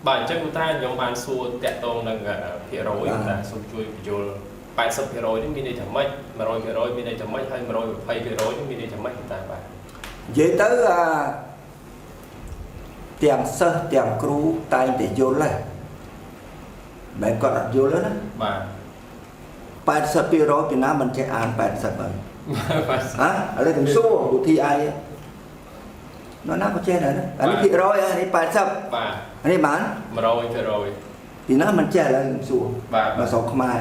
បាទអញ្ចឹងគ្រូតាខ្ញុំបានសួរតាក់ទងនឹងភាគរយតាសូមជួយបញ្យល់80%នេះមានន័យថាម៉េច100%មានន័យថាម៉េចហើយ120%នេះមានន័យថាម៉េចគ្រូតាបាទ និយាយទៅអាទាំងសិស្សទាំងគ្រូតែងតែយល់ដែរមិនគាត់អត់យល់ទេណា បាទ 80%ពីណាមិនចេះអាន80ហើយ បាទ ហ៎ឥឡូវខ្ញុំសួរឧធីឯងនរណាក៏ចេះដែរណាអានេះភាគរយអានេះ80 បាទ អានេះបាន 100% ពីណាមិនចេះឥឡូវខ្ញុំសួរ បាទ មកស្រុកខ្មែរ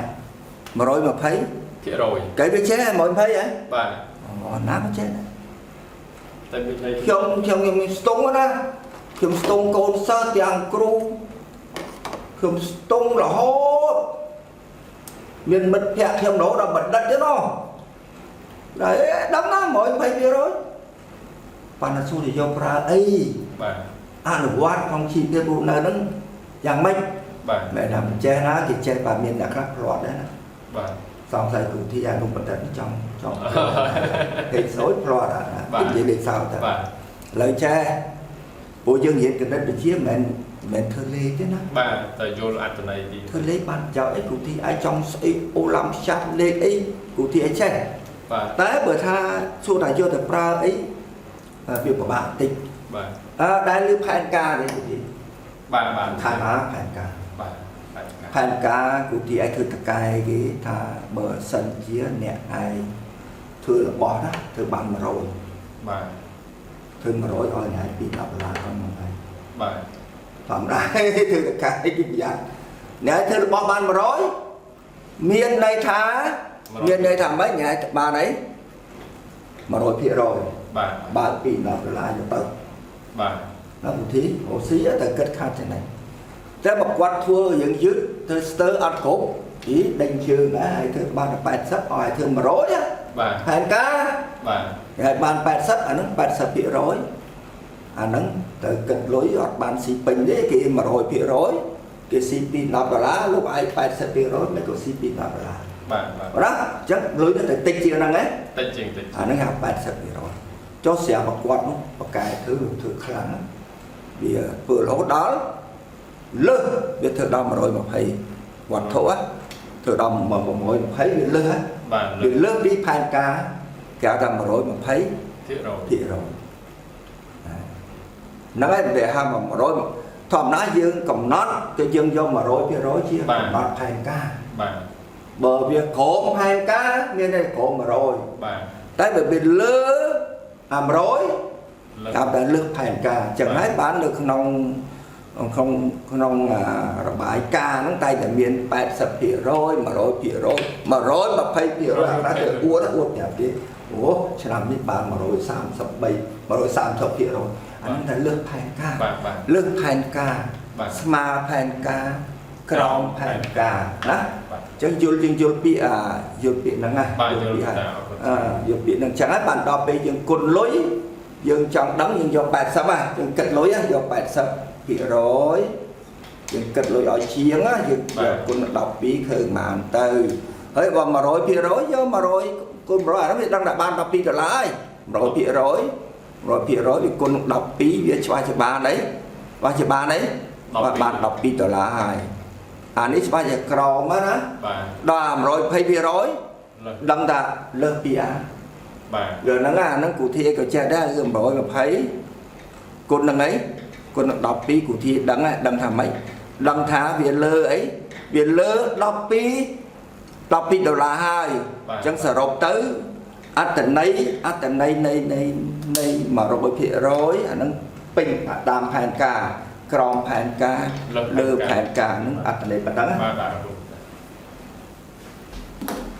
120 ភាគរយ គេវាចេះ120ហ៎ បាទ អូណាក៏ចេះដែរ តែមានន័យ ខ្ញុំខ្ញុំខ្ញុំស្ទង់ណាខ្ញុំស្ទង់កូនសិស្សទាំងគ្រូខ្ញុំស្ទង់រហូតមានមិត្តភក្តិខ្ញុំរហូតដល់បណ្ឌិតទេណោះដល់ដឹងណា120%ប៉ុន្តែសួរទៅយកប្រើអី បាទ អនុវត្តក្នុងជីវភាពរស់នៅហ្នឹងយ៉ាងម៉េច បាទ មិនថាមិនចេះណាគេចេះបាទមានអ្នកខ្លះភ្លាត់ដែរណា បាទ សង្ស័យគ្រូធីអនុបណ្ឌិតចង់ចង់ហេតុសោចភ្លាត់អា បាទ និយាយលេខសោតតែ បាទ ឥឡូវចេះពួកយើងរៀនគណិតវិទ្យាមិនមែនធ្វើលេខទេណា បាទតែយល់អត្ថន័យទី ធ្វើលេខបានចោលអីគ្រូធីឯងចង់ស្អីអូឡាំចាស់លេខអីគ្រូធីឯងចេះ បាទ តែបើថាសួរថាយកទៅប្រើអីវាពិបាកតិច បាទ អើដែលលើផែនការនេះគ្រូធី បាទបាទ ខែមកផែនការ បាទបាទ ផែនការគ្រូធីឯងធ្វើតកែគេថាបើសិនជាអ្នកឯងធ្វើរបស់ណាធ្វើបាន100 បាទ ធ្វើ100ឲ្យអ្នកឯងពី10ដុល្លារក្នុងមួយថ្ងៃ បាទ ធម្មតា ធ្វើតកែគេប្រយ័ត្នអ្នកឯងធ្វើរបស់បាន100មានន័យថាមានន័យថាម៉េចអ្នកឯងបានអី100% បាទ បើកពី10ដុល្លារយកទៅ បាទ ដល់វិធីអូស៊ីតែគិតខាត់ចំណេញតែបើគាត់ធ្វើយើងយឺតធ្វើស្ទើអត់គ្រប់អីដេញជើងដែរហើយធ្វើបានតែ80ឲ្យធ្វើ100ណា បាទ ផែនការ បាទ ហើយបាន80អាហ្នឹង80%អាហ្នឹងទៅគិតលុយអត់បានស៊ីពេញទេគេ100%គេស៊ីពី10ដុល្លារលោកឯង80%មិនក៏ស៊ីពី10ដុល្លារ បាទបាទ បាទអញ្ចឹងលុយទៅតិចជាងហ្នឹងហ៎ តិចជាងតិច អាហ្នឹងហៅ80%ចុះស្រាប់ប្រកួតនោះប្រកែធ្វើធ្វើខ្លាំងណាស់វាធ្វើរហូតដល់លើសវាធ្វើដល់120វត្ថុហ៎ធ្វើដល់120វាលើសហ៎ បាទ វាលើសពីផែនការគេហៅថា120 ភាគរយ ភាគរយហ្នឹងហើយវាហៅ100ធម្មតាយើងកំណត់គឺយើងយក100%ជាកំណត់ផែនការ បាទ បើវាក្រោមផែនការមានន័យក្រោម100 បាទ តែបើវាលើអា100តាមតែលើសផែនការអញ្ចឹងហើយបាននៅក្នុងក្នុងក្នុងអារបាយការណ៍ហ្នឹងតែតែមាន80% 100% 120%អាខ្លះទៅអួតអួតប្រាប់គេអូឆ្នាំនេះបាន133 130%អាហ្នឹងតែលើសផែនការ បាទបាទ លើសផែនការ បាទ ស្មើផែនការក្រោមផែនការណា បាទ អញ្ចឹងយល់យើងយល់ពាក្យអាយល់ពាក្យហ្នឹងណា បាទយល់ ពាក្យ តាអរគុណ អឺយល់ពាក្យហ្នឹងអញ្ចឹងហើយបានដល់ពេលយើងគុណលុយយើងចង់ដឹងយើងយក80ហ่ะយើងគិតលុយហ่ะយក80ភាគរយយើងគិតលុយឲ្យជាងណាយើងយកគុណ12ឃើញប៉ុន្មានទៅហើយបើ100%យក100គុណ100អាហ្នឹងវាដឹងថាបាន12ដុល្លារហើយ100% 100%វាគុណនឹង12វាច្បាស់ជាបានអីច្បាស់ជាបានអីបាទបាន12ដុល្លារហើយអានេះច្បាស់ជាក្រមណា បាទ ដល់120% លើស ដឹងថាលើសពីអា បាទ លើហ្នឹងអាហ្នឹងគូធាក៏ចេះដែរគឺ120គុណនឹងអីគុណនឹង12គូធាដឹងហ่ะដឹងថាម៉េចដឹងថាវាលើអីវាលើ12 12ដុល្លារហើយអញ្ចឹងសរុបទៅអត្តន័យអត្តន័យនៃនៃនៃ100%អាហ្នឹងពេញតាមផែនការក្រោមផែនការលើផែនការហ្នឹងអត្តន័យប៉ុណ្ណឹងណា បាទបាទ